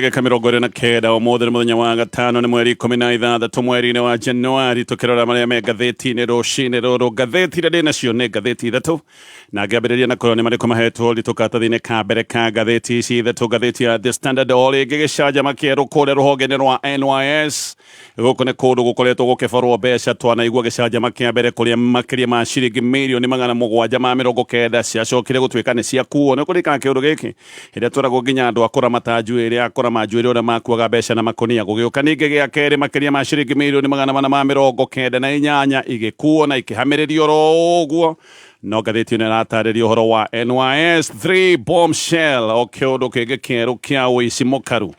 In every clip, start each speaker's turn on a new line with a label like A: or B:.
A: Ndagĩka 29 ũmũthĩ nĩ mũthenya wa gatano, nĩ mweri 16 mweri-inĩ wa Januari. Tũkĩrora marĩa me ngathĩti-inĩ rũcinĩ rũrũ, ngathĩti iria ndĩ nacio nĩ ngathĩti ithatũ, na ngĩambĩrĩria na kũrora nĩ marĩkũ mahetwo ũritũ karatathi-inĩ ka mbere ka ngathĩti ici ithatũ. Ngathĩti ya The Standard, o rĩngĩ gĩcanjama kĩerũ kũrĩa rũhonge-inĩ rwa NYS. Gũkũ nĩ kũndũ gũkoretwo gũkĩborwo mbeca. Twanaigua gĩcanjama kĩa mbere kũrĩa makĩria ma ciringi 790,000,000 ciacokire gũtuĩka nĩ ciakuo. Nĩ ũkũririkana kĩũndũ gĩkĩ hĩndĩ ĩrĩa tweragwo nginya andũ a kũramata njuĩrĩ, a kũrama njuĩrĩ ũrĩa makuaga mbeca na makũnia. Gũgĩũka ningĩ gĩa kerĩ, makĩria ma ciringi 498,000,000 igĩkuo na ikĩhamĩrĩrio oro ũguo. No ngathĩti ĩno ĩratarĩria ũhoro wa NYS 3 bombshell, o kĩũndũ kĩngĩ kĩerũ kĩa ũici mũkaru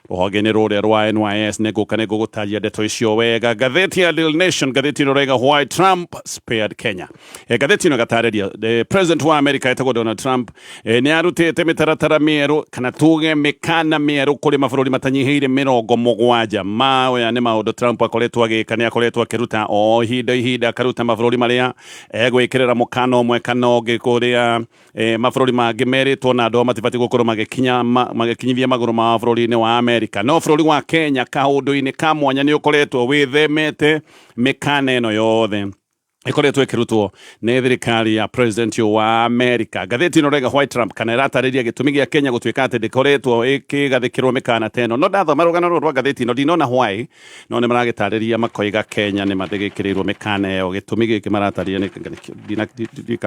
A: rũhonge-inĩ rũrĩa rwa NYS. Nĩ ngũka nĩ ngũgũtaria ndeto icio wega. Ngathĩti ya Daily Nation, ngathĩti ĩno ĩrauga "Why Trump Spared Kenya". Ngathĩti ĩno ĩgatarĩria the president wa America etagwo Donald Trump nĩ arutĩte mĩtaratara mĩerũ, kana tuge mĩkana mĩerũ, kũrĩ mabũrũri matanyihĩire 70. Maya nĩ maũndũ Trump akoretwo agĩka, nĩ akoretwo akĩruta o ihinda ihinda, akaruta mabũrũri marĩa egwĩkĩrĩra mũkana ũmwe kana ũngĩ, kũrĩa mabũrũri mangĩ merĩtwo na andũ ao matibatiĩ gũkorwo magĩkinya magĩkinyithia magũrũ mao bũrũri-inĩ wa Amerika. No bũrũri wa Kenya kaũndũ-inĩ ka mwanya nĩ ũkoretwo wĩthemete mĩkana ĩno yothe ĩkoretwo ĩkĩrutwo nĩ thirikari ya president wa Amerika. Ngathĩti ĩno rega White Trump, kana ĩratarĩria gĩtũmi gĩa Kenya gũtuĩka atĩ ndĩkoretwo ĩkĩgathĩkĩrwo mĩkana ta ĩno. No ndathoma rũgano rũrũ rwa ngathĩti ĩno ndinona why, no nĩ maragĩtarĩria makoiga Kenya nĩ mathĩgĩkĩrĩirwo mĩkana ĩyo. Gĩtũmi gĩkĩ maratarĩria nĩ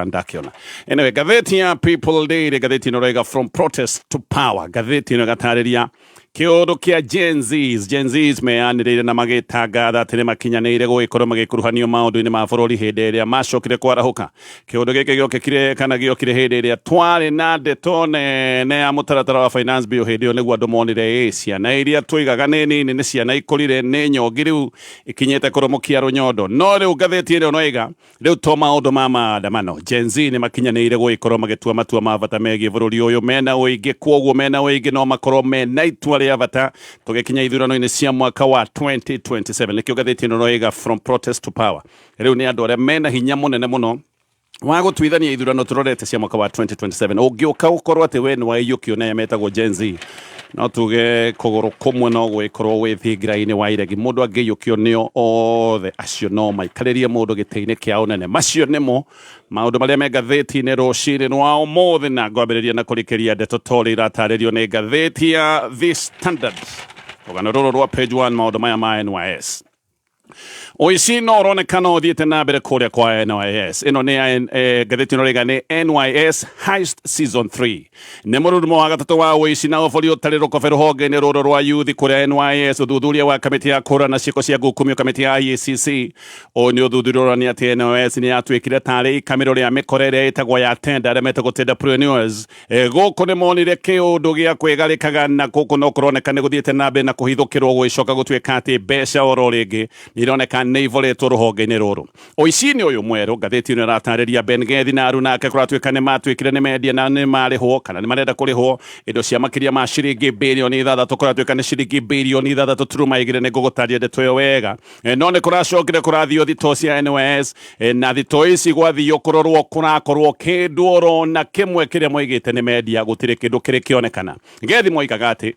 A: ndakĩona. Anyway, ngathĩti ya People Daily, ngathĩti ĩno raiga "From Protest to Power". Ngathĩti ĩno ĩgatarĩria kĩũndũ kĩa Gen Zs. Gen Zs meyanĩrĩire na magĩtangatha atĩ nĩ makinyanĩire gũgĩkorwo magĩkuruhanio maũndũ-inĩ ma bũrũri hĩndĩ ĩrĩa macokire kwarahũka. Kĩũndũ gĩkĩ gĩokĩkire kana gĩokire hĩndĩ ĩrĩa twarĩ na ndeto nene ya mũtaratara wa finance bill. Hĩndĩ ĩyo nĩguo andũ monire ĩ ciana iria tũigaga nĩ nini nĩ ciana ikũrire, nĩ nyongi, rĩu ikinyĩte kũrũmũkia rũnyondo. No rĩu ngathĩti ĩno noiga rĩu to maũndũ ma maandamano, Gen Z nĩ makinyanĩire gũgĩkorwo magĩtua matua ma bata megiĩ bũrũri ũyũ mena ũingĩ. Kwoguo mena ũingĩ no makorwo mena itua rĩa bata tũgĩkinya ithurano-inĩ cia mwaka wa 2027. Nĩkĩo ngathĩti ĩno noiga "From Protest to Power". Rĩu nĩ andũ arĩa mena hinya mũnene mũno wa gũtuithania ithurano tũrorete cia mwaka wa 2027. Ũngĩũka ũkorwo atĩ we nĩ waiyũkio na aya metagwo Gen Z, no tuge kũgũrũ kũmwe no gwĩkorwo wĩ thingira-inĩ wa iregi. Mũndũ angĩiyũkio nĩo othe acio, no maikarĩrie mũndũ gĩtĩ-inĩ kĩa ũnene. Macio nĩmo maũndũ marĩa me ngathĩti-inĩ rũcinĩ rwa ũmũthĩ, na ngwambĩrĩria na kũrikĩria ndeto torĩ iratarĩrio nĩ ngathĩti ya The Standard, rũgano rũrũ rwa page 1, maũndũ maya ma NYS. Ũici no ũronekana ũthiĩte na mbere kũrĩa kwa NYS. Ĩno nĩ ngathĩti ĩno rĩga nĩ "NYS Heist Season 3". Nĩ mũrurumo wa gatatũ wa ũici na ũbori ũtarĩ rũkobe rũhonge-inĩ rũrũ rwa yuthi kũrĩa NYS. Ũthuthuria wa kamĩtĩ ya kũhũrana ciĩko cia ngukumio, kamĩtĩ ya IACC, ũyũ nĩ ũthuthuria ũronania atĩ NYS nĩ yatuĩkire tarĩ ikamĩro rĩa mĩkora ĩrĩa ĩtagwo ya tenda, arĩa metagwo tenderpreneurs. Gũkũ nĩ monire kĩũndũ gĩa kwĩgarĩkaga, na gũkũ no kũroneka nĩ gũthiĩte na mbere na kũhithũkĩrwo, gũgĩcoka gũtuĩka atĩ mbeca oro rĩngĩ nĩ ironeka nĩ iboretwo rũhonge-inĩ rũrũ. Ũici-inĩ ũyũ mwerũ, ngathĩti ĩno ĩratarĩria Ben Gethi na aruna ake kũratuĩka nĩ matuĩkire nĩ mendia na nĩ marĩhwo kana nĩ marenda kũrĩhwo indo cia makĩria ma ciringi 6 birioni. Kũratuĩka nĩ ciringi 6.6 birioni. Nĩ ngũgũtaria ndeto ĩyo wega. No nĩ kũracokire kũrathio thitoo cia NYS, na thitoo ici gwathio kũrorwo kũrakorwo kĩndũ oro na kĩmwe kĩrĩa moigĩte nĩ mendia gũtirĩ kĩndũ kĩrĩ kĩonekana. Gethi moigaga atĩ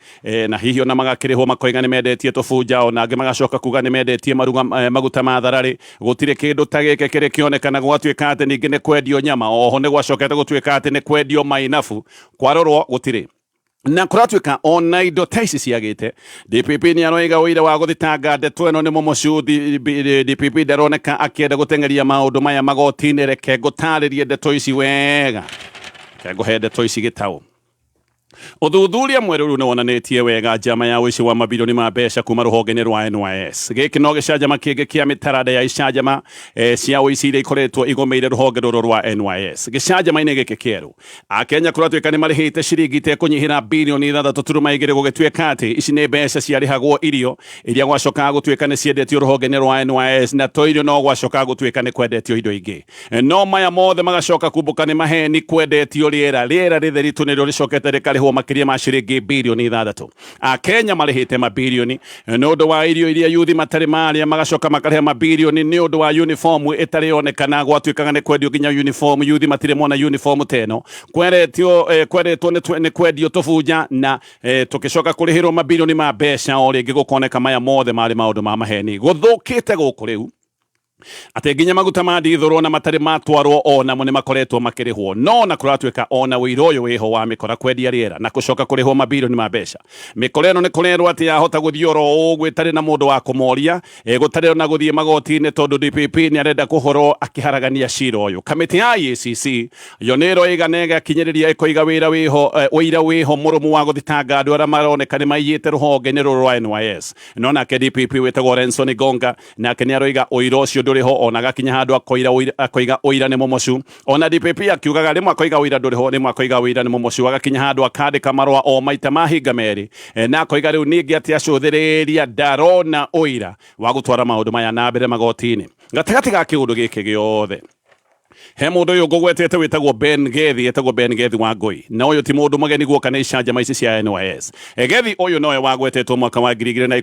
A: na hihi ona magakĩrĩhwo makoiga nĩ mendetie tũbunja, ona angĩ magacoka kuga nĩ mendetie maruga, maguta ma thararĩ. Gũtirĩ kĩndũ ta gĩkĩ kĩrĩ kĩonekana. Gwatuĩka atĩ ningĩ nĩ kwendio nyama, oho nĩ gwacokete gũtuĩka atĩ nĩ kwendio mainabu, kwarorwo gũtirĩ, na kũratuĩka ona indo ta ici ciagĩte. DPP nĩ aroiga ũira wa gũthitanga ndeto ĩno nĩ mũmũcu. DPP ndaroneka akĩenda gũteng'eria maũndũ maya magoti-inĩ. Reke ngũtarĩrie ndeto ici wega, reke ngũhe ndeto ici gĩtaũ. Ũthuthuria mwerũ rĩu nĩ wonanĩtie wega njama ya ũici wa mabirioni ma mbeca kuma rũhonge-inĩ rwa NYS. Gĩkĩ no gĩcanjama kĩngĩ kĩa mĩtaranda ya icanjama cia ũici iria ikoretwo igũmĩire rũhonge rũrũ rwa NYS. Gĩcanjama-inĩ gĩkĩ kĩerũ, Akenya kũratuĩka nĩ marĩhĩte ciringi itekũnyihĩra 6.2 birioni, gũgĩtuĩka atĩ ici nĩ mbeca ciarĩhagwo irio iria gwacokaga gũtuĩka nĩ ciendetio rũhonge-inĩ rwa NYS, na to irio, no gwacokaga gũtuĩka nĩ kwendetio indo ingĩ. No maya mothe magacoka kumbũka nĩ maheni, kwendetio rĩera. Rĩera rĩtheri tu nĩrĩo rĩcokete rĩkarĩhwo. makarĩhwo makĩria ma ciringi birioni 6. Akenya marĩhĩte mabirioni nĩ ũndũ wa irio iria yuthi matarĩ marĩa, magacoka makarĩha mabirioni nĩ ũndũ wa uniform ĩtarĩ yonekana. Gwatuĩkaga nĩ kwendio nginya uniform, yuthi matirĩ mona uniform ta ĩno. Kweretio kweretwo nĩ kwendio tũbunja na tũgĩcoka kũrĩhĩrwo mabirioni ma mbeca o rĩngĩ, gũkoneka maya mothe marĩ maũndũ ma maheni. Gũthũkĩte gũkũ rĩu atĩ nginya maguta ma ndithũrwo na matarĩ matwarwo o namo nĩ makoretwo makĩrĩhwo. No na kũratuĩka ona ũira ũyũ wĩho wa mĩkora kwendia rĩera na gũcoka kũrĩhwo mabirioni ma mbeca, mĩkora ĩno nĩ kũrerwo atĩ yahota gũthiĩ oro ũguo ĩtarĩ na mũndũ wa kũmoria, gũtarĩ ona gũthiĩ magoti-inĩ, tondũ DPP nĩ arenda kũhorwo akĩharagania cira ũyũ. Kamĩtĩ ya EACC yo nĩ ĩroiga na ĩgakinyĩrĩria ĩkoiga wĩra wĩho ũira wĩho mũrũmu wa gũthitanga andũ arĩa maroneka nĩ maiyĩte rũhonge-inĩ rũrũ rwa NYS. No nake DPP wĩtagwo Renson Gonga nake nĩ aroiga ũira ũcio ndũrĩ ho, ona agakinya handũ akoiga ũira nĩ mũmocu. Ona DPP akiugaga rĩmwe akoiga ũira ndũrĩ ho, rĩmwe akoiga ũira nĩ mũmocu, agakinya handũ akandĩka marũa o maita mahinga merĩ, na akoiga rĩu ningĩ atĩ acũthĩrĩria ndarona ũira wa gũtwara maũndũ maya na mbere magoti-inĩ. Gatagatĩ ga kĩũndũ gĩkĩ gĩothe, he mũndũ ũyũ ngũgwetete wĩtagwo Ben Gethi, etagwo Ben Gethi wa Ngũi, na ũyũ ti mũndũ mũgeni guoka nĩ icanjama ici cia NYS. Gethi ũyũ nowe wagwetetwo mwaka wa 2015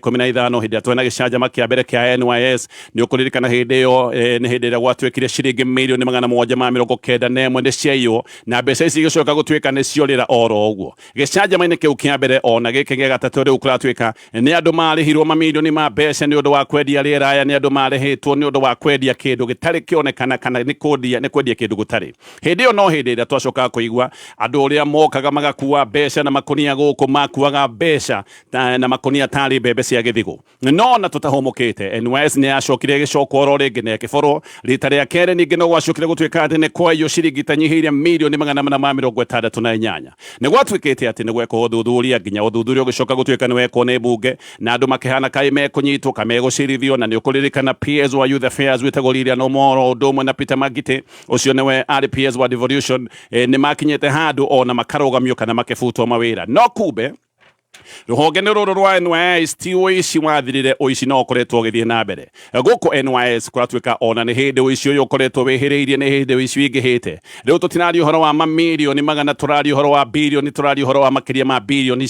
A: hĩndĩ ĩrĩa twena gĩcanjama kĩa mbere kĩa NYS. Nĩ ũkũririkana hĩndĩ ĩyo, nĩ hĩndĩ ĩrĩa gwatuĩkire ciringi mirioni 791 nĩ ciaiywo, na mbeca ici igĩcoka gũtuĩka nĩ ciorĩra oro ũguo gĩcanjama-inĩ kĩu kĩa mbere. Ona gĩkĩ gĩa gatatũ rĩu kũratuĩka nĩ andũ marĩhirwo mamirioni ma mbeca nĩ ũndũ wa kwendia rĩera. Aya nĩ andũ marĩhĩtwo nĩ ũndũ wa kwendia kĩndũ gĩtarĩ kĩonekana, kana nĩ kwendia kĩndũ gũtarĩ. Hĩndĩ ĩyo no hĩndĩ ĩrĩa twacokaga kũigua andũ ũrĩa mokaga magakua mbeca na makunia gũkũ, makuaga mbeca na makunia tarĩ mbembe cia gĩthigũ. No na tũtahũmũkĩte, NYS nĩ yacokire ĩgĩcokwo oro rĩngĩ na ĩkĩborwo rita rĩa kerĩ. Ningĩ no gwacokire gũtuĩka atĩ nĩ kwaiywo ciringi itanyihĩire mirioni 468. Nĩ gwatuĩkĩte atĩ nĩ gwekwo ũthuthuria, nginya ũthuthuria ũgĩcoka gũtuĩka nĩ wekwo nĩ mbunge, na andũ makĩhana kaĩ mekũnyitwo ka megũcirithio. Na nĩ ũkũririkana PS wa Youth Affairs wĩtagwo Lilian Omoro, ũndũ ũmwe na Peter Magite, ũcio nĩwe arĩ PS wa Devolution, nĩ makinyĩte handũ ona makarũgamio kana makĩbutwo mawĩra. No kumbe rũhonge nĩ rũrũ rwa NYS ti ũici wathirire, ũici no ũkoretwo ũgĩthiĩ na mbere gũkũ NYS. Kũratuĩka ona nĩ hĩndĩ ũici ũyũ ũkoretwo wĩhĩrĩirie, nĩ hĩndĩ ũici wĩingĩhĩte. Rĩu tũtiraria ũhoro wa mamirioni magana, tũraria ũhoro wa birioni, tũraria ũhoro wa makĩria ma birioni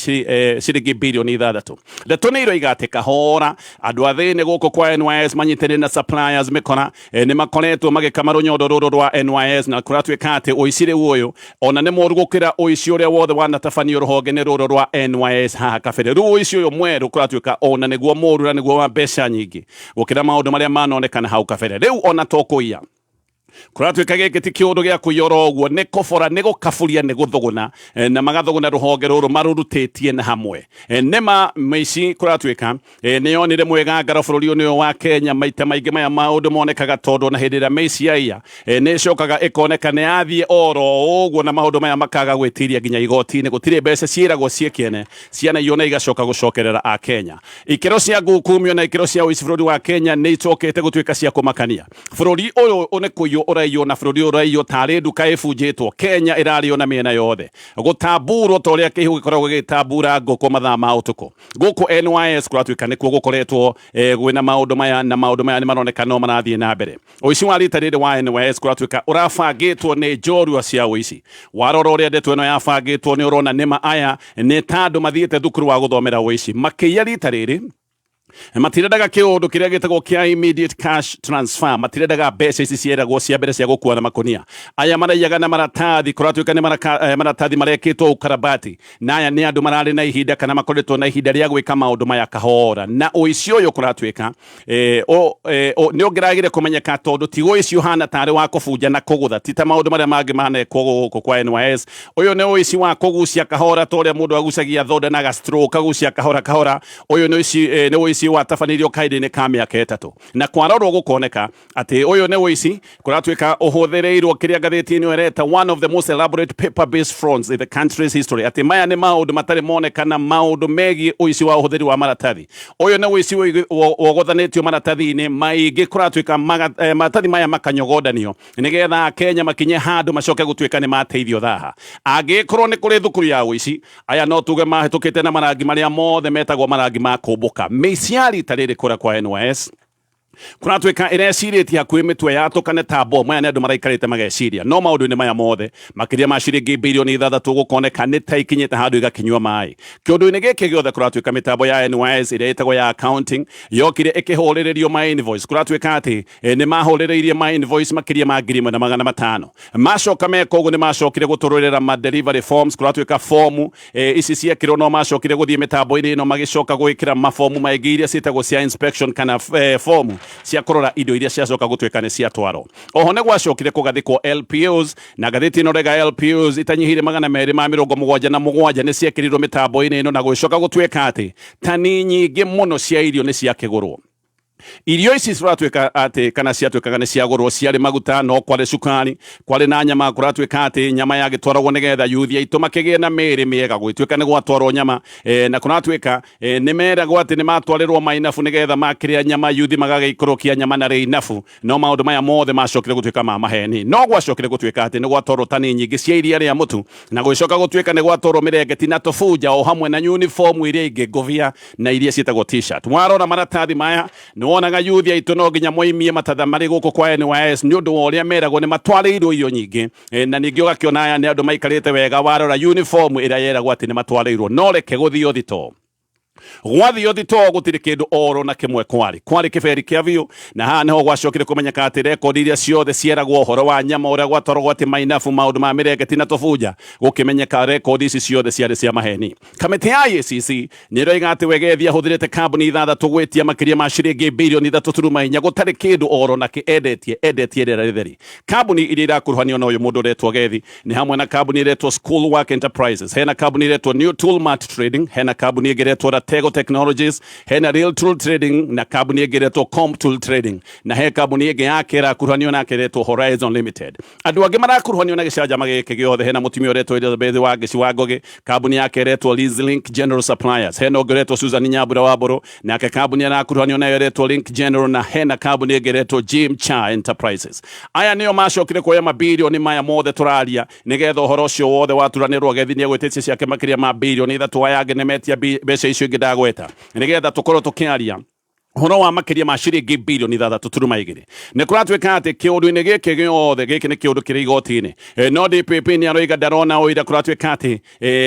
A: ciringi birioni 6. Ndeto nĩ iroiga atĩ kahora andũ a thĩinĩ gũkũ kwa NYS manyitanĩire na suppliers mĩkora, nĩ makoretwo magĩkama rũnyondo rũrũ rwa NYS, na kũratuĩka atĩ ũici rĩu ũyũ ona nĩ mũru gũkĩra ũici ũrĩa wothe wanatabanio rũhonge-inĩ rũrũ rwa NYS haha kabere. Rĩu ũici ũyũ mwerũ kũratuĩka ona nĩguo mũru na nĩguo wa mbeca nyingĩ gũkĩra maũndũ marĩa manonekana hau kabere. Rĩu ona to kũiya, kũratuĩka gĩkĩ ti kĩũndũ gĩa kũiya oro ũguo, nĩ kũbora, nĩ gũkaburia, nĩ gũthũgũna, na magathũgũna rũhonge rũrũ marũrutĩtie na hamwe. Nĩma mĩici kũratuĩka nĩ yonire mwĩgangaro bũrũri ũyũ wa Kenya. Maita maingĩ maya maũndũ monekaga tondũ na hĩndĩ ĩrĩa mĩici yaiya, nĩ ĩcokaga ĩkoneka nĩ yathiĩ oro ũguo, na maũndũ maya makaga gwĩtiria nginya igoti-inĩ. Gũtirĩ mbeca ciĩragwo ciĩ kĩene cianaiywo na igacoka gũcokerera a Kenya. Ikĩro cia ngukumio na ikĩro cia ũici bũrũri wa Kenya nĩ icokete gũtuĩka cia kũmakania. Bũrũri ũyũ nĩ kũiywo ũraiywo, na bũrũri ũyũ ũraiywo tarĩ nduka ĩbunjĩtwo. Kenya ĩrarĩo na mĩena yothe, gũtamburwo ta ũrĩa kĩihũ gĩkoragwo gĩgĩtambura ngũkũ mathaa ma ũtukũ. Gũkũ NYS kũratuĩka nĩkuo gũkoretwo gwĩna maũndũ maya, na maũndũ maya nĩ maroneka no marathiĩ na mbere. Ũici wa rita rĩrĩ wa NYS kũratuĩka ũrabangĩtwo nĩ njorua cia ũici. Warora ũrĩa ndeto ĩno yabangĩtwo, nĩ ũrona nĩma aya nĩ ta andũ mathiĩte thukuru wa gũthomera ũici. Makĩiya rita rĩrĩ matirendaga kĩũndũ kĩrĩa gĩtagwo kĩa immediate cash transfer, matirendaga mbeca ici cieragwo cia mbere cia gũkua na makunia. Aya maraiyaga na maratathi, kũratuĩka nĩ maratathi marekĩtwo ũkarabati, na aya nĩ andũ mararĩ na ihinda kana makoretwo na ihinda rĩa gwĩka maũndũ maya kahora. Na ũici ũyũ kũratuĩka nĩ ũngĩragire kũmenyeka, tondũ ti ũici ũhana tarĩ wa kũbunja na kũgũtha, ti ta maũndũ marĩa mangĩ manekwo gũkũ kwa NYS. Ũyũ nĩ ũici wa kũgucia kahora, ta ũrĩa mũndũ agucagia thonda na gastroke, agucia kahora kahora. Ũyũ nĩ ũici watabanĩirio kahinda-inĩ ka mĩaka 3, na kwarorwo gũkoneka atĩ ũyũ nĩ ũici kũratuĩka ũhũthĩrĩirwo kĩrĩa ngathĩti ĩno ĩreta one of the most elaborate paper based frauds in the country's history, atĩ maya nĩ maũndũ matarĩ monekana, maũndũ megiĩ ũici wa ũhũthĩri wa maratathi. Ũyũ nĩ ũici wogothanĩtio maratathi-inĩ maingĩ, kũratuĩka maratathi maya makanyogondanio nĩgetha Akenya makinye handũ macoke gũtuĩka nĩ mateithio thaha. Angĩkorwo nĩ kũrĩ thukuru ya ũici, aya no tuge mahĩtũkĩte na marangi marĩa mothe metagwo marangi ma kũmbũka. Mĩici ya rita rĩrĩ kũrĩa kwa NYS Kũratuĩka ĩrecirĩtie hakuhĩ mĩtwe yatũkane ta bomu. Aya nĩ andũ maraikarĩte mageciria. No maũndũ-inĩ maya mothe, makĩria ma ciringi birioni ithathatũ gũkoneka nĩ ta ikinyĩte handũ igakĩnyua maĩ. Kĩũndũ-inĩ gĩkĩ gĩothe kũratuĩka mĩtambo ya NYS ĩrĩa ĩtagwo ya accounting yokire ĩkĩhũrĩrĩrio ma invoice. Kũratuĩka atĩ nĩ mahũrĩrĩirie ma invoice makĩria ma 1500. Macoka meka ũguo nĩ macokire gũtũrũrĩra ma delivery forms. Kũratuĩka fomu ici ciekĩrwo no macokire gũthiĩ mĩtambo-inĩ ĩno magĩcoka gwĩkĩra mabomu maingĩ iria ciĩtagwo cia inspection kana fomu cia kũrora indo iria ciacoka gũtuĩka nĩ ciatwarwo. Oho nĩ gwacokire kũgathĩkwo LPOs na ngathĩti ĩno rega LPOs itanyihĩire 277 nĩ ciekĩrirwo mĩtambo-inĩ ĩno na gũgĩcoka gũtuĩka atĩ tani nyingĩ mũno cia irio nĩ ciakĩgũrwo. Irio ici ciratuĩka atĩ kana ciatuĩkaga nĩ ciagũrwo ciarĩ maguta, no kwarĩ cukari, kwarĩ na nyama. Kũratuĩka atĩ nyama yagĩtwaragwo nĩgetha yuthi aitũ makĩgĩe na mĩĩrĩ mĩega, gũgĩtuĩka nĩ gwatwarwo nyama na kũratuĩka nĩ meragwo atĩ nĩ matwarĩrwo mainabu nĩgetha makĩrĩa nyama yuthi magagĩikũrũkia nyama na rĩinabu. No maũndũ maya mothe macokire gũtuĩka ma maheni. No gwacokire gũtuĩka atĩ nĩ gwatwarwo tani nyingĩ cia iria rĩa mũtu, na gũgĩcoka gũtuĩka nĩ gwatwarwo mĩrengeti na tũbunja o hamwe na uniform iria ingĩ, ngũbia na iria ciĩtagwo t-shirt. Warora maratathi maya nĩ wonaga yuthi aitũ no nginya moimie matatha marĩ gũkũ kwa NYS nĩ ũndũ wa ũrĩa meragwo nĩ matwarĩirwo irio nyingĩ. Na ningĩ ũgakĩona aya nĩ andũ maikarĩte wega warora uniform ĩrĩa yeragwo atĩ nĩ matwarĩirwo. No reke gũthio thitoo. Gwathio thitoo gũtirĩ kĩndũ oro na kĩmwe kwarĩ. Kwarĩ kĩberi kĩa biũ, na haha nĩho gwacokire kũmenyeka atĩ rekondi iria ciothe cieragwo ũhoro wa nyama ũrĩa gwatwaragwo atĩ mainabu, maũndũ ma mĩrengeti na tũbunja, gũkĩmenyeka rekondi ici ciothe ciarĩ cia maheni. Kamĩtĩ ya EACC nĩ ĩroiga atĩ Wegethi ahũthĩrĩte kambuni ithathatũ gwĩtia makĩria ma ciringi birioni ithatũ turuma inya gũtarĩ kĩndũ oro nakĩ endetie, endetie rĩera rĩtheri. Kambuni iria irakuruhanio na ũyũ mũndũ ũretwo Gethi nĩ hamwe na kambuni ĩretwo School Work Enterprises, hena kambuni ĩretwo New Tool Mart Trading, hena kambuni ĩngĩ ĩretwo Ratego Technologies, hena Real Tool Trading na kambuni ĩngĩ ĩretwo Comp Tool Trading, na he kambuni ĩngĩ yake ĩrakuruhanio nake ĩretwo Horizon Limited. Andũ angĩ marakuruhanio na gĩcanjama gĩkĩ gĩothe hena mũtumia ũretwo Elizabeth Wangeci wa Ngũgĩ, kambuni yake ĩretwo Link General Suppliers, hena ũngĩ ũretwo Susan Nyambura wa Mbũrũ, nake kambuni arakuruhanio nayo ĩretwo Link General, na hena kambuni ĩngĩ ĩretwo Jim Cha Enterprises. Aya nĩo macokire kuoya mabirioni maya mothe tũraria nĩgetha ũhoro ũcio wothe waturanĩrwo. Gethi nĩegwĩtĩtie ciake makĩria ma birioni ithatũ, aya angĩ nĩmetia mbeca icio ingĩ ndagweta, nĩgetha tũkorwo tũkĩaria ũhoro wa makĩria ma ciringi birioni ithathatũ turuma igĩrĩ. Nĩ kũratuĩka atĩ kĩũndũ-inĩ gĩkĩ gĩothe, gĩkĩ nĩ kĩũndũ kĩrĩ igoti-inĩ, no DPP nĩ aroiga ndarona ũira. Kũratuĩka atĩ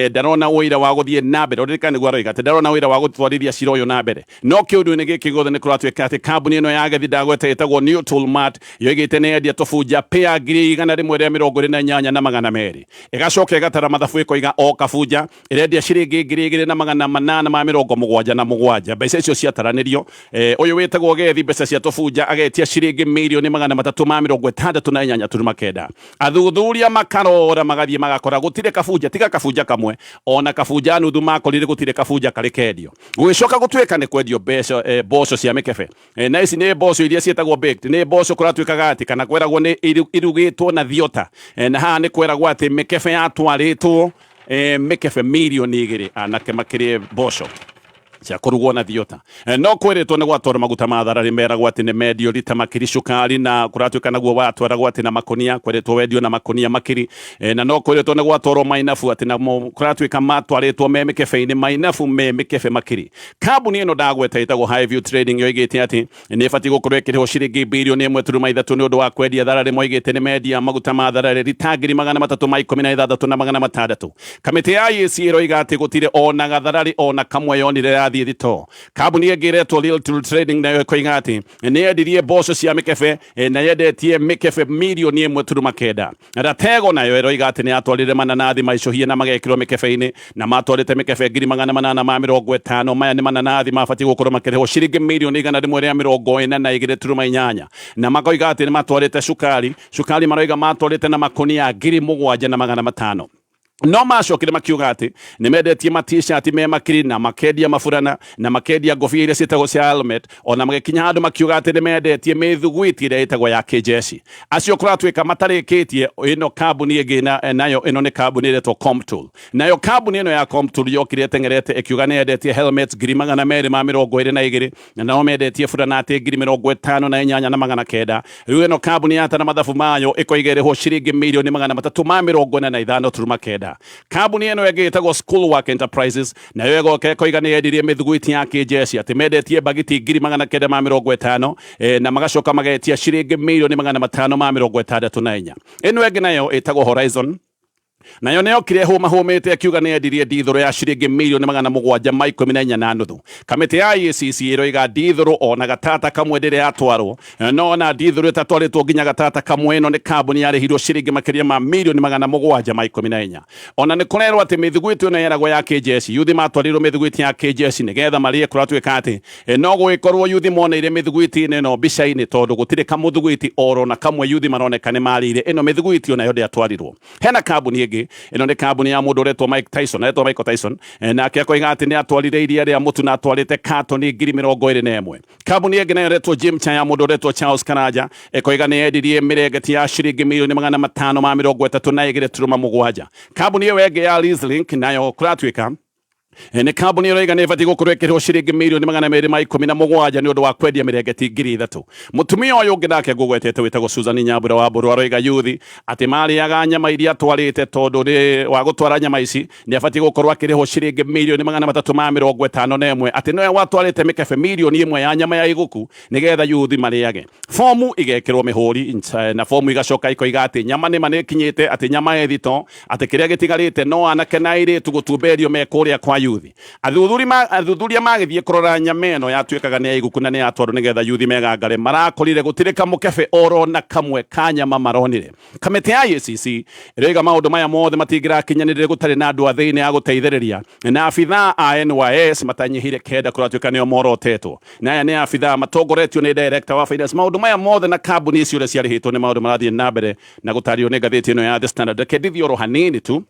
A: ndarona ũira wa gũthiĩ na mbere, ũririkane nĩguo aroiga atĩ ndarona ũira wa gũtwarithia cira ũyũ na mbere. No kĩũndũ-inĩ gĩkĩ gĩothe nĩ kũratuĩka atĩ kambuni ĩno ya Gethi ndagweta ĩtagwo New Tool Mart yoigĩte nĩ yendia tũbunja pĩa 128,200, ĩgacoka ĩgatara mathabu ĩkoiga o kabunja ĩrendia ciringi 2877. Mbeca icio ciataranĩrio, ũyũ wĩtagwo Gethi mbeca cia tũbunja agetia ciringi mirioni 368.9. Athuthuria makarora magathiĩ magakora gũtirĩ kabunja tiga kabunja kamwe, ona kabunja nuthu makorire gũtirĩ kabunja karĩ kendio. Gũgĩcoka gũtuĩka nĩ kwendio mbeca mboco cia mĩkebe, na ici nĩ mboco iria ciĩtagwo baked, nĩ mboco kũratuĩkaga atĩ kana kweragwo nĩ irugĩtwo na thiota, na haha nĩ kweragwo atĩ mĩkebe yatwarĩtwo mĩkebe 2 million, anake makĩrĩe mboco cia kũrugwo na thiota. No kwĩrĩtwo nĩ gwatwarwo maguta ma thararĩ, meragwo atĩ nĩ mendio rita makiri cukari, na kũratuĩka naguo watwaragwo atĩ na makonia, kwĩrĩtwo wendio na makonia makiri, na no kwĩrĩtwo nĩ gwatwarwo mainabu atĩ namo kũratuĩka matwarĩtwo me mĩkebe-inĩ, mainabu me mĩkebe makiri. Kambuni ĩno ndagweta ĩtagwo Highview Trading yoigĩte atĩ nĩ ĩbatiĩ gũkorwo ĩkĩrĩhwo ciringi 1.3 billion nĩ ũndũ wa kwendia thararĩ. Moigĩte nĩ mendia maguta ma thararĩ rita 316,600. Kamĩtĩ ya EAC ĩroiga atĩ gũtirĩ ona gathararĩ ona kamwe yonire yathiĩ thitoo. Kambuni ĩngĩ ĩretwo Real Tool Trading nayo ĩkoiga atĩ nĩ yendirie mboco cia mĩkebe, na yendetie mĩkebe 1.9 million. Ratego nayo ĩroiga atĩ nĩ yatwarire mananathi maicũhie na magekĩrwo mĩkebe-inĩ, na matwarĩte mĩkebe 850,000. Maya nĩ mananathi mabatiĩ gũkorwo makĩrĩhwo ciringi 142.8 million, na makoiga atĩ nĩ matwarĩte cukari. Cukari maroiga matwarĩte na makonia 7,500. No macokire makiuga atĩ nĩ mendetie ma t-shirt me makiri, na makendia maburana, na makendia ngobia iria ciĩtagwo cia helmet, ona magĩkinya handũ makiuga atĩ nĩ mendetie mĩthuguiti ĩrĩa ĩtagwo ya kĩjeshi. Acio kũratuĩka matarĩkĩtie ĩno kambuni ĩngĩ nayo ĩno nĩ kambuni ĩretwo Comptool. Nayo kambuni ĩno ya Comptool yokire ĩteng'erete ĩkiuga nĩ yendetie helmets 222,000, na nao mendetie burana atĩ 58,900. Rĩu ĩno kambuni yatara mathabu mayo ĩkoiga ĩrĩhwo ciringi 345.9 million. Center. Kambuni ĩno ĩngĩ ĩtagwo Schoolwork Enterprises nayo ĩgoka ĩkoiga nĩ yendirie mĩthugwiti ya kĩnjeci atĩ mendetie mbagiti 950,000 na magacoka magetia ciringi 564,000,000. Ĩno ĩngĩ nayo ĩtagwo Horizon nayo nä yokire hå mahå te akiuga nä endirie ndithå ya ciringi 714.5. Kamĩtĩ ya EACC ĩroiga ndithũrũ ona gatata kamwe ndĩrĩ yatwarwo, no ona ndithũrũ ĩtatwarĩtwo nginya gatata kamwe, ĩno nĩ kambuni yarĩhirwo ciringi makĩria ma 714,000. Ona nĩ kũrerwo atĩ mĩthugwiti ĩno yeragwo ya kĩnjeci, yuthi matwarirwo mĩthugwiti ya kĩnjeci nĩgetha marĩe. Kũratuĩka atĩ no gũgĩkorwo yuthi moneire mĩthugwiti-inĩ ĩno mbica-inĩ, tondũ gũtirĩ kamũthugwiti oro na kamwe yuthi maroneka nĩ marĩire. Ĩno mĩthugwiti onayo ndĩatwarirwo. Hena kambuni ĩngĩ, ĩno nĩ kambuni ya mũndũ ũretwo Mike Tyson, aretwo Michael Tyson, nake akoiga atĩ nĩ atwarire iria rĩa mũtu na atwarĩte katoni 21,000. Kambuni ĩngĩ nayo ĩretwo Jim Cha ya mũndũ ũretwo Charles Karanja, ĩkoiga nĩ yendirie mĩrengeti ya ciringi 532,700. Kambuni ĩyo ĩngĩ ya Leaselink nayo kũratuĩka nĩ kambuni ĩroiga nĩ ĩbatiĩ gũkorwo ĩkĩrĩhwo ciringi 217,000,000 nĩ ũndũ wa kwendia mĩrengeti 3,000. Mũtumia ũyũ ũngĩ nake ngũgwetete wĩtagwo Susan Nyambura wa Mbũrũ aroiga yuthi atĩ marĩaga nyama iria atwarĩte, tondũ nĩ wa gũtwara nyama ici nĩ abatiĩ gũkorwo akĩrĩhwo ciringi 351,000,000, atĩ nowe watwarĩte mĩkebe 1,000,000 ya nyama ya iguku nĩgetha yuthi marĩage. Fomu igekĩrwo mĩhũri na fomu igacoka ikoiga atĩ nyama nĩma nĩkinyĩte, atĩ nyama ĩ thito, atĩ kĩrĩa gĩtigarĩte no anake na airĩtu gũtumberio me kũrĩa kwa yuthi. Athuthuria magĩthiĩ kũrora nyama ĩno yatuĩkaga nĩ ya iguku na nĩ yatwarwo nĩgetha yuthi megangare, marakorire gũtirĩ kamũkebe oro na kamwe ka nyama maronire. Kamĩtĩ ya EACC ĩroiga maũndũ maya mothe matingĩrakinyanĩrire gũtarĩ na andũ a thĩinĩ a gũteithĩrĩria, na abithaa a NYS matanyihire 9 kũratuĩka nĩo morotetwo, na aya nĩ abithaa matongoretio nĩ director wa finance. Maũndũ maya mothe na kambuni icio ũrĩa ciarĩhĩtwo nĩ maũndũ marathiĩ na mbere na gũtarĩrio nĩ ngathĩti ĩno ya The Standard. Reke ndithie oro hanini tu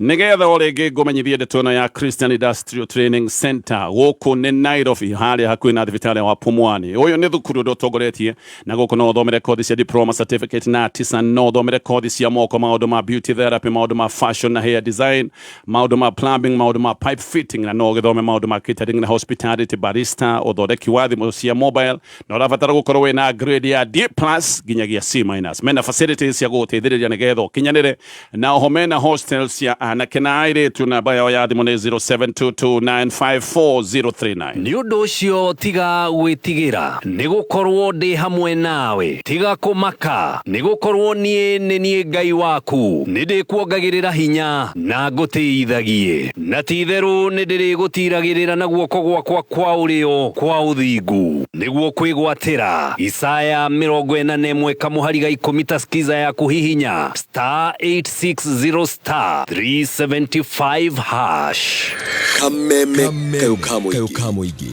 A: nigetha o rĩngĩ ngũmenyithie ndeto ĩno ya Christian Industrial Training Center gũkũ nĩ Nairobi, harĩa hakuhĩ na thibitarĩ wa Pumwani. Ũyũ nĩ thukuru ũrĩa ũtongoretie, na gũkũ no ũthomere kothi cia diploma, certificate na artisan, no ũthomere kothi cia moko, maũndũ ma beauty therapy, maũndũ ma fashion na hair design, maũndũ ma plumbing, maũndũ ma pipe fitting, na no ũgĩthome maũndũ ma catering na hospitality, barista, ũthondeki wa thimũ cia mobile, na ũrabatara gũkorwo wĩna grade ya D plus nginyagia C minus. Mena facilities cia gũgũteithĩrĩria nĩgetha ũkinyanĩre, na oho mena hostel cia anake na airĩtu. Namba yao ya thimũ nĩ 0722954039.
B: Nĩ ũndũ ũcio tiga gwĩtigĩra, nĩ gũkorwo ndĩ hamwe nawe. Tiga kũmaka, nĩ gũkorwo niĩ nĩ niĩ Ngai waku. Nĩ ndĩkuongagĩrĩra hinya na ngũtĩithagie, na ti-itherũ nĩ ndĩrĩgũtiragĩrĩra na guoko gwakwa kwa ũrĩo kwa ũthingu nĩguo kwĩgwatĩra. Isaya 41 kamũhari ga 10. Ta skiza ya kũhihinya *860 *375 hash.
C: Kameme kayũ ka mũingĩ.
D: Ka mũingĩ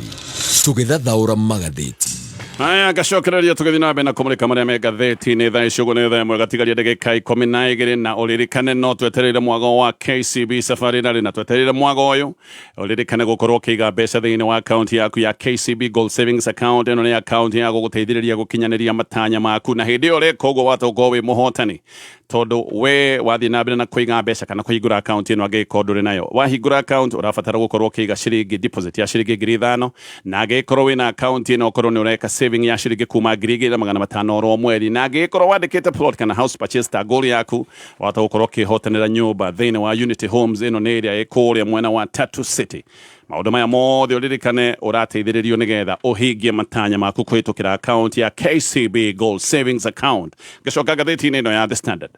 D: tũgĩthathaũra magathĩti.
A: Haya, ngacokereria tũgĩthiĩ na mbere na kũmũrĩka marĩa me ngathĩti-inĩ. Thaa ici ũguo nĩ thaa 1 gatigaria ndagĩka 12, na ũririkane no twetereire mwago wa KCB Safari Rally, na twetereire mwago ũyũ ũririkane gũkorwo ũkĩiga mbeca thĩinĩ wa akaunti yaku ya KCB Gold Savings Account. Ĩno nĩ akaunti ya gũgũteithĩrĩria gũkinyanĩria matanya maku, na hĩndĩ ĩyo ũreka ũguo watũkorwo wĩ mũhotani, tondũ we wathiĩ na mbere na kũiga mbeca kana kũhingũra akaunti ĩno, angĩgĩkorwo ndũrĩ nayo, wahingũra akaunti ũrabatara gũkorwo ũkĩiga ciringi deposit ya ciringi 5,000, na angĩgĩkorwo wĩna akaunti ĩno ũkorwo nĩ ũreka saving ya ciringi kuma 2,500 oro mweri, na angĩgĩkorwo wandĩkĩte plot kana house purchase ta goal yaku, wahota gũkorwo ũkĩhotanĩra nyũmba thĩinĩ wa Unity Homes. Ĩno nĩ ĩrĩa ĩ kũrĩa mwena wa Tatu City. Maũndũ maya mothe ũririkane ũrateithĩrĩrio nĩgetha ũhingie matanya maku kũhĩtũkĩra akaunti ya KCB Gold Savings Account. Ngĩcoka ngathĩti-inĩ ĩno ya The Standard,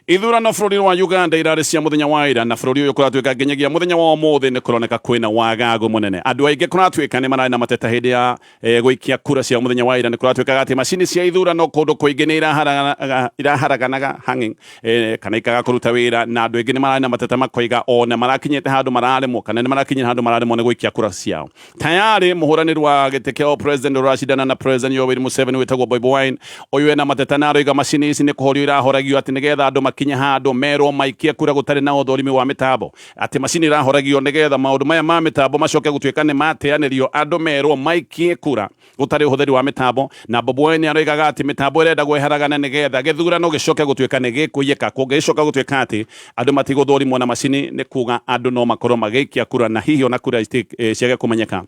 A: ithurano bũrũri wa Uganda irarĩ cia mũthenya wa ira, na bũrũri ũyũ kũratuĩka nginyagia mũthenya wa ũmũthĩ nĩ kũroneka kwĩna wagagu mũnene. Andũ aingĩ kũratuĩka nĩ mararĩ na mateta hĩndĩ ya gũikia kura cia mũthenya wa ira. Nĩ kũratuĩkaga atĩ macini cia ithurano kũndũ kũingĩ nĩ iraharaganaga, hanging, kana ikaga kũruta wĩra, na andũ aingĩ nĩ mararĩ na mateta makoiga ona marakinyĩte handũ mararemwo kana nĩ marakinyire handũ mararemwo nĩ gũikia kura ciao. Tayari mũhũranĩri wa gĩtĩ kĩa president ũracindana na President Yoweri Museveni wĩtagwo Bobi Wine, ũyũ ena mateta na aroiga macini ici nĩ kũhorio irahoragio, atĩ nĩgetha andũ makinye handũ merwo maikie kura gũtarĩ na ũthũrimi wa mĩtambo, atĩ macini irahoragio nĩgetha maũndũ maya ma mĩtambo macoke gũtuĩka nĩ mateanĩrio, andũ merwo maikie kura gũtarĩ ũhũthĩri wa mĩtambo. Na Bobi Wine aroigaga atĩ mĩtambo ĩrenda kwĩharagana nĩgetha gĩthurano gĩcoke gũtuĩka nĩ gĩkũiyĩka. Kũngĩgĩcoka gũtuĩka atĩ andũ matigũthũrimwo na macini, nĩ kuga andũ no makorwo magĩikia kura na hihi ona kura ciage kũmenyeka.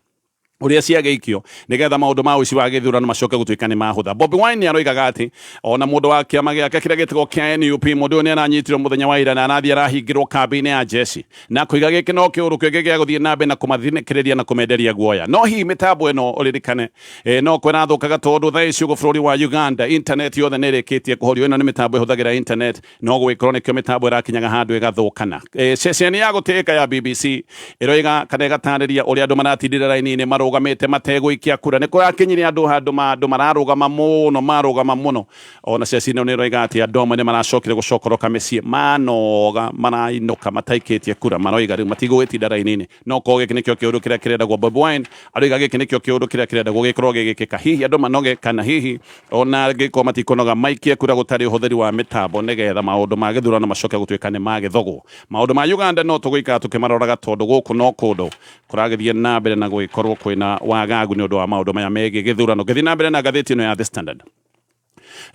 A: Ũrĩa ciagĩikio nĩgetha maũndũ ma ũici wa gĩthurano macoke gũtuĩka nĩ mahũtha. Bobi Wine nĩ aroigaga atĩ ona mũndũ wa kĩama gĩake kĩrĩa gĩtagwo kĩa NUP, mũndũ ũyũ nĩ aranyitirwo mũthenya wa ira na arathiĩ arahingĩrwo kambĩ-inĩ ya jeshi, na koiga gĩkĩ no kĩũndũ kĩngĩ gĩa gũthiĩ na mbere na kũmathinĩkĩrĩria na kũmenderia guoya. No hihi mĩtambo ĩno ũririkane no kwĩrathũkaga tondũ thaa ici ũguo bũrũri wa Uganda internet yothe nĩ ĩrĩkĩtie kũhorio. Ĩno nĩ mĩtambo ĩhũthagĩra internet, no gũgĩkorwo nĩkĩo mĩtambo ĩrakinyaga handũ ĩgathũkana. Ceceni ya gũtĩĩka ya BBC ĩroiga kana ĩgatarĩria ũrĩa andũ maratindire raini-inĩ marũgamĩte mategũikia kura. Nĩ kũrakinyire andũ handũ andũ mararũgama mũno, marũgama mũno. Ona ceceni ĩno nĩ ĩroiga atĩ andũ amwe nĩ maracokire gũcokoroka mĩciĩ manoga, marainũka mataikĩtie kura, maroiga rĩu matigũgĩtinda raini-inĩ. No korwo gĩkĩ nĩkĩo kĩũndũ kĩrĩa kĩrendagwo, Bobi Wine aroiga gĩkĩ nĩkĩo kĩũndũ kĩrĩa kĩrendagwo gĩkorwo gĩgĩkĩka. Hihi andũ manoge kana hihi ona angĩkorwo matikũnoga maikie kura gũtarĩ ũhũthĩri wa mĩtambo nĩgetha maũndũ ma gĩthurano macoke gũtuĩka nĩ magĩthogwo. Maũndũ ma Uganda no tũgũikara tũkĩmaroraga tondũ gũkũ no kũndũ kũragĩthiĩ na mbere na gũgĩkorwo kwĩna wagagu nĩ ũndũ wa maũndũ maya megiĩ gĩthurano. Ngĩthiĩ na mbere na ngathĩti ĩno ya The Standard.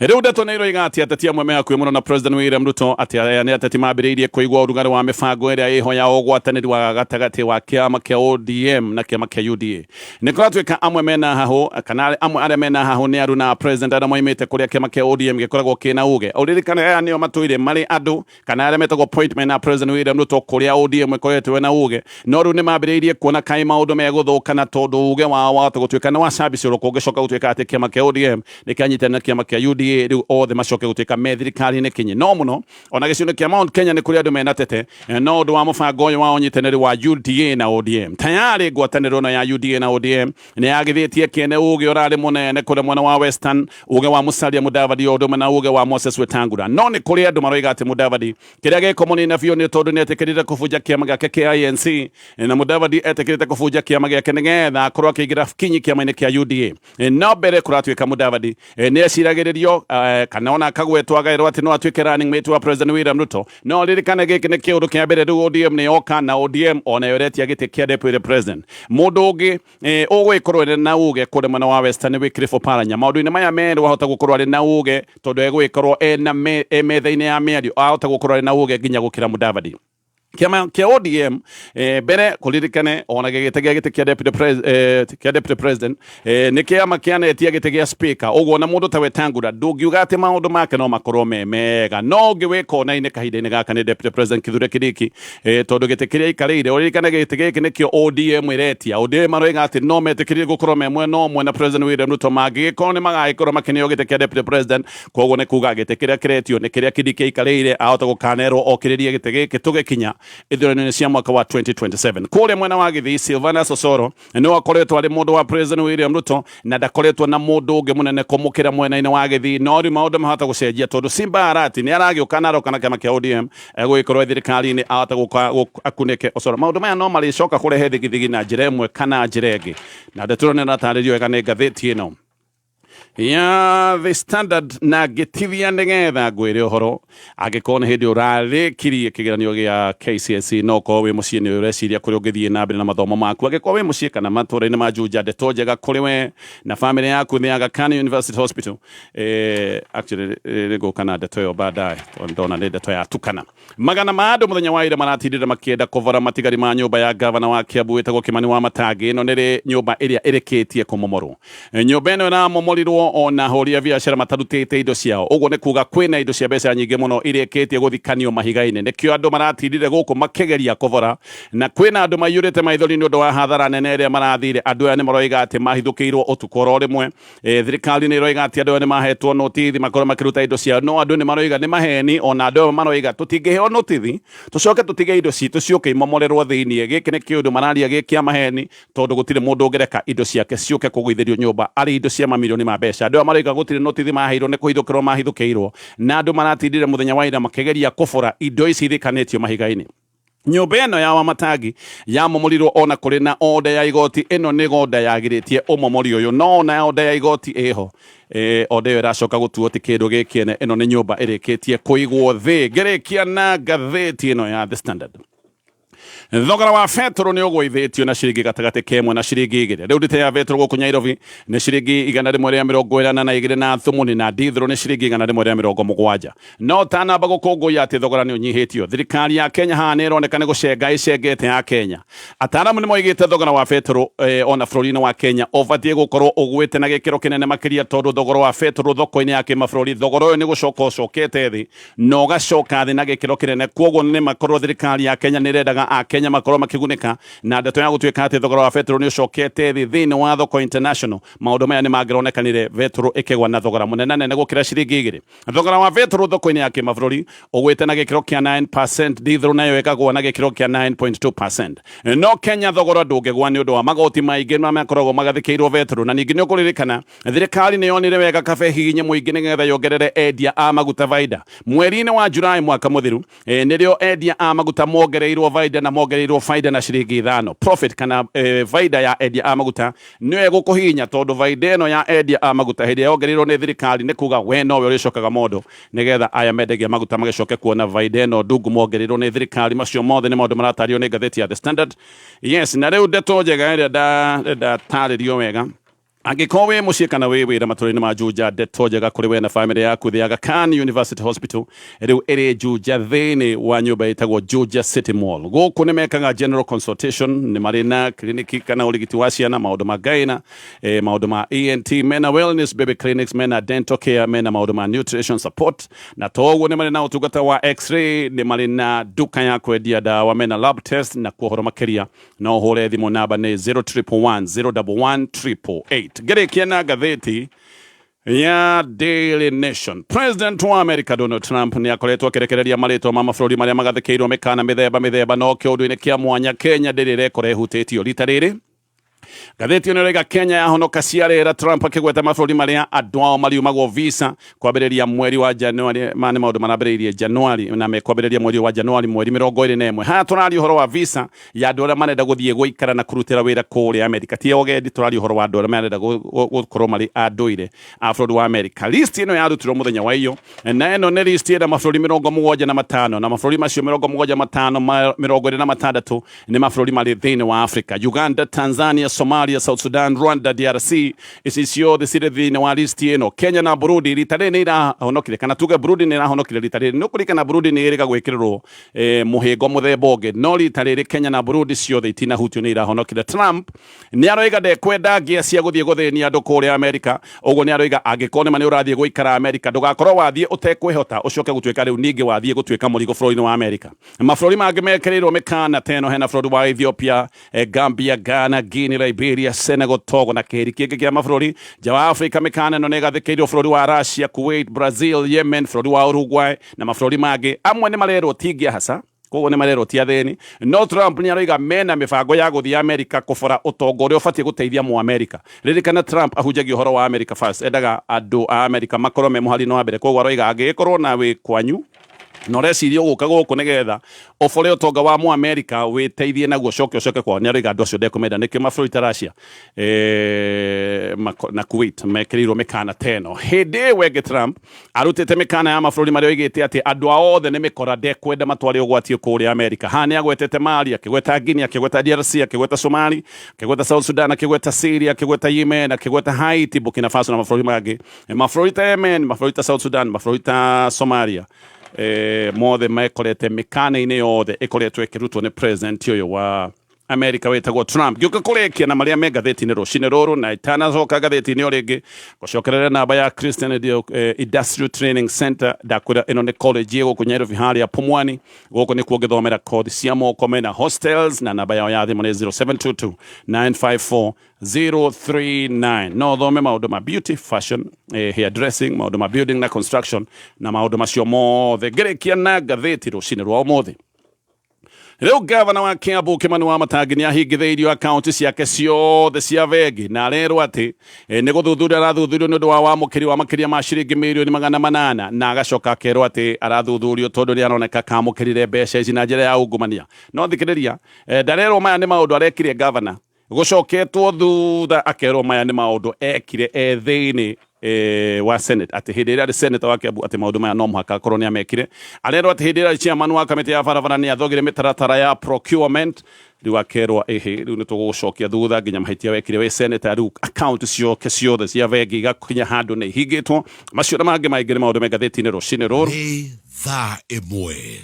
A: Rĩu ndeto nĩ iroiga atĩ ateti amwe me hakuhĩ mũno na President William Ruto atĩ aya nĩ ateti mambĩrĩirie kũigua ũrugarĩ wa mĩbango ĩrĩa ĩho ya ũgwatanĩri wa gatagatĩ wa kĩama kĩa ODM na kĩama kĩa UDA. Nĩ kũratuĩka amwe mena hahũ kana amwe arĩa mena hahũ nĩ aruna a President arĩa moimĩte kũrĩa kĩama kĩa ODM gĩkoragwo kĩna uge. Ũririkane aya nĩo matũire marĩ andũ kana arĩa metagwo appointment na President William Ruto kũrĩa ODM ĩkoretwo ĩna uge, no rĩu nĩ mambĩrĩirie kuona kaĩ maũndũ megũthũka na tondũ uge wao wahota gũtuĩka nĩ wacambicĩrwo kũngĩcoka gũtuĩka atĩ kĩama kĩa ODM nĩ kĩanyitanĩra na kĩama kĩa UDA, rĩu othe macoke gũtuĩka me thirikari-inĩ kinyi. No mũno ona gĩcigo-inĩ kĩa Mount Kenya nĩ kũrĩ andũ mena tete no ũndũ wa mũbango ũyũ wa ũnyitanĩri wa UDA na ODM. Tayarĩ ngwatanĩro ĩno ya UDA na ODM nĩ yagithĩtie kĩene ũgĩ ũrarĩ mũnene kũrĩa mwena wa Western, ũgĩ wa Musalia Mudavadi o ũndũ ũmwe na ũgĩ wa Moses Wetangula. No nĩ kũrĩ andũ maroiga atĩ Mudavadi kĩrĩa gĩkũmũnina biũ nĩ tondũ nĩ etĩkĩrire kũbunja kĩama gĩake kĩa ANC, na Mudavadi etĩkĩrĩte kũbunja kĩama gĩake nĩgetha akorwo akĩingĩra kinyi kĩama-inĩ kĩa UDA. No mbere kũratuĩka Mudavadi nĩ eciragĩrĩrio kana ona akagwetwo agaĩrwo atĩ no atuĩke running mate wa President William Ruto. No ririkane gĩkĩ nĩ kĩũndũ kĩa mbere rĩu ODM nĩ yoka na ODM ona ĩretia gĩtĩ kĩa deputy president. Mũndũ ũngĩ ũgũgĩkorwo arĩ na uge kũrĩa mwena wa Western nĩ Wycliffe Oparanya. Maũndũ-inĩ maya merũ ahota gũkorwo arĩ na uge tondũ egũgĩkorwo ena e metha-inĩ ya mĩario, ahota gũkorwo arĩ na uge nginya gũkĩra Mudavadi. Kĩama kĩa ODM mbere kũririkane ona gĩgĩte gĩa gĩtĩ kĩa deputy pres, kĩa deputy president nĩ kĩama kĩanetia gĩtĩ gĩa speaker. Ũguo na mũndũ ta Wetangula ndũngiuga atĩ maũndũ make no makorwo me mega. No ũngĩ wĩ kona-inĩ kahinda-inĩ gaka nĩ deputy president Kithure Kindiki, tondũ gĩtĩ kĩrĩa aikarĩire, ũririkane gĩtĩ gĩkĩ nĩkĩo ODM ĩretia. ODM maroiga atĩ no metĩkĩrire gũkorwo me mwena ũmwe na President William Ruto mangĩgĩkorwo nĩ magagĩkorwo makĩneo gĩtĩ kĩa deputy president. Koguo nĩ kuga gĩtĩ kĩrĩa kĩretio nĩ kĩrĩa Kindiki aikarĩire, ahota gũkanerwo okĩrĩrie gĩtĩ gĩkĩ tũgĩkinya ithurano-inĩ cia mwaka wa 2027. Kũrĩa mwena wa Gĩthii, Silvanus Osoro nĩwe akoretwo arĩ mũndũ wa President William Ruto na ndakoretwo na mũndũ ũngĩ mũnene kũmũkĩra mwena-inĩ wa Gĩthii, no rĩu maũndũ mahota gũcenjia tondũ Simba Arati nĩ aragĩũka na aroka na kĩama kĩa ODM egũgĩkorwo thirikari-inĩ, ahota gũka akunĩke Osoro. Maũndũ maya no marĩcoka kũrehe thigithigi na njĩra ĩmwe kana njĩra ĩngĩ, na ndeto ĩno nĩ ĩratarĩrio wega nĩ ngathĩti ĩno ya The Standard. Na ngĩtithia nĩgetha ngwĩre ũhoro, angĩkorwo nĩ hĩndĩ ũrarĩkirie kĩgeranio gĩa KCSE, no ũkorwo wĩ mũciĩ nĩ ũreciria kũrĩa ũngĩthiĩ na mbere na mathomo maku. Angĩkorwo wĩ mũciĩ kana matũũra-inĩ ma Juja, ndeto njega kũrĩ we na famĩlĩ yaku nĩ Aga Khan University Hospital. Actually nĩngũka na ndeto ĩyo baadaye tondũ ndona nĩ ndeto yatukana. Magana ma andũ mũthenya wa ira maratindire makĩenda kũbora matigari ma nyũmba ya gavana wa Kiambu wĩtagwo Kimani wa Matangi. Ĩno nĩrĩ nyũmba ĩrĩa ĩrĩkĩtie kũmomorwo. Nyũmba ĩno ĩramomorirwo ona ahũri a biacara matarutĩte indo ciao. Ũguo nĩ kuga kwĩna indo cia mbeca nyingĩ mũno irĩkĩtie gũthikanio mahiga-inĩ. Nĩkĩo andũ maratindire gũkũ makĩgeria kũbora, na kwĩna andũ maiyũrĩte maithori nĩ ũndũ wa hathara nene ĩrĩa marathire. Andũ aya nĩ maroiga atĩ mahithũkĩirwo ũtukũ oro rĩmwe. Thirikari nĩ ĩroiga atĩ andũ aya nĩ mahetwo notithi makorwo makĩruta indo ciao, no andũ nĩ maroiga nĩ maheni. Ona andũ aya maroiga tũtingĩheo notithi tũcoke tũtige indo citũ ciũke imomorerwo thĩinĩ. Gĩkĩ nĩ kĩũndũ mararia gĩ kĩa maheni tondũ gũtirĩ mũndũ ũngĩreka indo ciake ciũke kũgũithĩrio nyũmba arĩ indo cia mamirioni ma mbeca. Andũ aya maroiga gũtirĩ notithi maheirwo, nĩ kũhithũkĩrwo mahithũkĩirwo, na andũ maratindire mũthenya wa ira makĩgeria kũbora indo ici ithikanĩtio mahiga-inĩ. Nyũmba ĩno ya Wamatangi yamomorirwo ona kũrĩ na order ya igoti. Ĩno nĩ order yagirĩtie ũmomori ũyũ, no ona order ya igoti ĩho, order ĩyo ĩracoka gũtuo ti kĩndũ gĩkĩene. Ĩno nĩ nyũmba ĩrĩkĩtie kũigwo thĩ. Ngĩrĩkia na ngathĩti ĩno ya The Standard. Thogora wa betũrũ nĩ ũgũithĩtio na ciringi gatagatĩ ka ĩmwe na ciringi igĩrĩ. Rĩu ndita ya betũrũ gũkũ Nyairobi nĩ ciringi 122 na thumuni, na ndithũrũ nĩ ciringi 170. No tanamba gũkũngũiya atĩ thogora nĩ ũnyihĩtio, thirikari ya Kenya haha nĩ ĩroneka nĩ gũcenga ĩcengete ya Kenya. Ataaramu nĩ moigĩte thogora wa betũrũ ona bũrũri-inĩ wa Kenya ũbatiĩ gũkorwo ũgwĩte na gĩkĩro kĩnene makĩria, tondũ thogora wa betũrũ thoko-inĩ ya kĩmabũrũri, thogora ũyũ nĩ gũcoka ũcokete thĩ na ũgacoka thĩ na gĩkĩro kĩnene. Kwoguo nĩ makorwo thirikari ya Kenya nĩ ĩrendaga Akenya makorwo makĩgunĩka na ndeto ya gũtuĩka atĩ thogora wa betũrũ nĩ ũcokete thĩ thĩinĩ wa thoko international. Maũndũ maya nĩ mangĩronekanire betũrũ ĩkĩgwa na thogora mũnenanene gũkĩra ciringi igĩrĩ. Thogora wa betũrũ thoko-inĩ ya kĩmabũrũri ũgwĩte na gĩkĩro kĩa 9%, ndithũrũ nayo ĩkagũa na gĩkĩro kĩa 9.2%. No Kenya thogora ndũngĩgwa nĩ ũndũ wa magoti maingĩ marĩa makoragwo magathĩkĩirwo betũrũ. Na ningĩ nĩ ũkũririkana thirikari nĩ yonire wega kabe hihinye mũingĩ nĩgetha yongerere endia a maguta baida. Mweri-inĩ wa Julai mwaka mũthiru, nĩrĩo endia a maguta mongereirwo baida, na mongereirwo baida na ciringi 5. Profit kana baida ya endia a maguta nĩyo ĩgũkũhihinya, tondũ baida ĩno ya endia a maguta hĩndĩ ĩrĩa yongereirwo nĩ thirikari nĩ kuga we nowe ũrĩcokaga mondo, nĩgetha aya mendagia maguta magĩcoke kuona baida ĩno ndungu mongereirwo nĩ thirikari. Macio mothe nĩ maũndũ maratario nĩ ngathĩti ya The Standard. Yes, na rĩu ndeto njega ĩrĩa ndatarĩrio wega, angĩkorwo wĩ mũciĩ kana wĩ wĩra matũra-inĩ ma Juja, ndeto njega kũrĩ we na famĩlĩ yaku. The Aga Khan University Hospital rĩu ĩrĩ Juja thĩinĩ wa nyũmba ĩtagwo Juja City Mall. Gũkũ nĩ mekaga general consultation, nĩ marĩ na kliniki kana ũrigiti wa ciana, maũndũ ma gyna, maũndũ ma ENT, mena wellness baby clinics, mena dental care, mena maũndũ ma nutrition support, na toguo nĩ marĩ na ũtungata wa x-ray, nĩ marĩ na nduka ya kwendia ndawa, mena lab test. Na kuohoro makĩria no ũhũre thimũ, namba nĩ 0111 011 888. Ngĩrĩkia na ngathĩti ya Daily Nation, President wa America Donald Trump nĩ akoretwo akĩrekereria marĩtwa ma mabũrũri marĩa magathĩkĩirwo mĩkana mĩthemba mĩthemba, no kĩũndũ-inĩ kĩa mwanya Kenya ndĩrĩ ĩrekora ĩhutĩtio rita rĩrĩ. Ngathĩti ĩno ĩraiga Kenya yahonoka ciarera, Trump akĩgweta mabũrũri marĩa andũ ao mariumagwo visa kwambĩrĩria mweri wa Januari. Ma nĩ maũndũ marambĩrĩirie Januari na mekwambĩrĩria mweri wa Januari mweri 21. Haha tũraria ũhoro wa visa ya andũ arĩa marenda gũthiĩ gũikara na kũrutĩra wĩra kũrĩa Amerika, ti ogendi. Tũraria ũhoro wa andũ arĩa marenda gũkorwo marĩ a ndũire a bũrũri wa Amerika. List ĩno yarutirwo mũthenya wa iyo, na ĩno nĩ list ĩna mabũrũri 75, na mabũrũri macio 75, 26 nĩ mabũrũri marĩ thĩinĩ wa Africa: Uganda, Tanzania, Somalia, South Sudan, Rwanda, DRC. Ici ciothe cirĩ thĩinĩ wa list ĩno. Kenya na Burundi rita rĩrĩ nĩ irahonokire, kana tuge Burundi nĩ ĩrahonokire rita rĩrĩ. Nĩ ũkũririkana Burundi nĩ ĩrĩga gwĩkĩrĩrwo mũhĩngo mũthemba ũngĩ, no rita rĩrĩ Kenya na Burundi ciothe itinahutio, nĩ irahonokire. Trump nĩ aroiga ndekwenda ngĩa cia gũthiĩ gũthĩnia andũ kũrĩa Amerika. Ũguo nĩ aroiga angĩkorwo nĩma nĩ ũrathiĩ gũikara Amerika, ndũgakorwo wathiĩ ũtekwĩhota, ũcoke gũtuĩka rĩu ningĩ wathiĩ gũtuĩka mũrigo bũrũri-inĩ wa Amerika. Mabũrũri mangĩ mekĩrĩirwo mĩkana ta ĩno, hena bũrũri wa Ethiopia, Gambia, Ghana, Guinea, Liberia, Senegal, Togo na kĩhĩri kĩngĩ kĩa mabũrũri. Nja wa Afrika mĩkana ĩno nĩ ĩgathĩkĩirwo bũrũri wa Russia, Kuwait, Brazil, Yemen, bũrũri wa Uruguay na mabũrũri mangĩ amwe. Nĩ marerwo ti ngĩa hasa, koguo nĩ marerwo ti athĩni. No Trump nĩ aroiga mena mĩbango ya gũthiĩ Amerika kũbora ũtonga ũrĩa ũbatiĩ gũteithia mu Amerika. Ririkana Trump ahunjagia ũhoro wa America first, endaga andũ a Amerika makorwo me mũhari-inĩ wa mbere. Koguo aroiga angĩgĩkorwo na wĩ kwanyu na ũreciria ũgũka gũkũ nĩgetha ũbore ũtonga wa mu Amerika wĩteithie naguo, ũcoke kwao, nĩ aroiga andũ acio ndekũmenda. Nĩkĩo mabũrũri ta Russia na Kuwait mekĩrĩirwo mĩkana ta ĩno. Hĩndĩ ĩyo ĩngĩ Trump arutĩte mĩkana ya mabũrũri marĩa oigĩte atĩ andũ ao othe nĩ mĩkora, ndekwenda matware ũgwati kũrĩa Amerika. Haha nĩ agwetete Mali, akĩgweta Guinea, akĩgweta DRC, akĩgweta Somali, akĩgweta South Sudan, akĩgweta Syria, akĩgweta Yemen, akĩgweta Haiti, Burkina Faso na mabũrũri mangĩ. Mabũrũri ta Yemen, mabũrũri ta South Sudan, mabũrũri ta Somalia, mothe mekorete mĩkana-inĩ yothe ĩkoretwo ĩkĩrutwo nĩ president ũyũ wa Amerika wĩtagwo Trump. Ngĩũka kũrĩkia na marĩa me ngathĩti-inĩ rũcinĩ rũrũ, na itanacoka ngathĩti-inĩ o rĩngĩ gũcokerera namba ya Christian Industrial Training Center. Ndakwĩra ĩno nĩ college ĩ gũkũ Nairobi harĩa Pumwani. Gũkũ nĩkuo ũngĩthomera kothi cia moko, mena hostels, na namba yao ya thimũ nĩ 0722 954 039. No ũthome maũndũ ma beauty, fashion, hair dressing, maũndũ ma building na construction na maũndũ macio mothe. Ngĩrĩkia na ngathĩti rũcinĩ rwa ũmũthĩ, rĩu gavana wa Kiambu Kimani wa Matangi nĩ ahingithĩirio akaunti ciake ciothe cia bengi, na arerwo atĩ nĩ gũthuthuria arathuthurio nĩ ũndũ wa wamũkĩri wa makĩria ma ciringi mirioni 800, na agacoka akerwo atĩ arathuthurio tondũ nĩ aroneka kamũkĩrire mbeca ici na njĩra ya ungumania. No thikĩrĩria, ndarerwo maya nĩ maũndũ arekire gavana, gũcoketwo thutha akerwo maya nĩ maũndũ ekire e thĩinĩ. Wa Senate atĩ hĩndĩ ĩrĩa arĩ senator wa Kiambu atĩ maũndũ maya no mũhaka akorwo nĩ amekire. Arerwo atĩ hĩndĩ ĩrĩa arĩ chairman wa kamĩtĩ ya barabara nĩ athogire mĩtaratara ya procurement. Rĩu akerwo ĩhĩ, rĩu nĩ tũgũgũcokia thutha nginya mahĩtia wekire wĩ senator. Rĩu account ciake ciothe cia bengi igakinya handũ nĩ ihingĩtwo. Macio na mangĩ maingĩ nĩ maũndũ me ngathĩti-inĩ rũcinĩ rũrũ.
E: Nĩ thaa 1.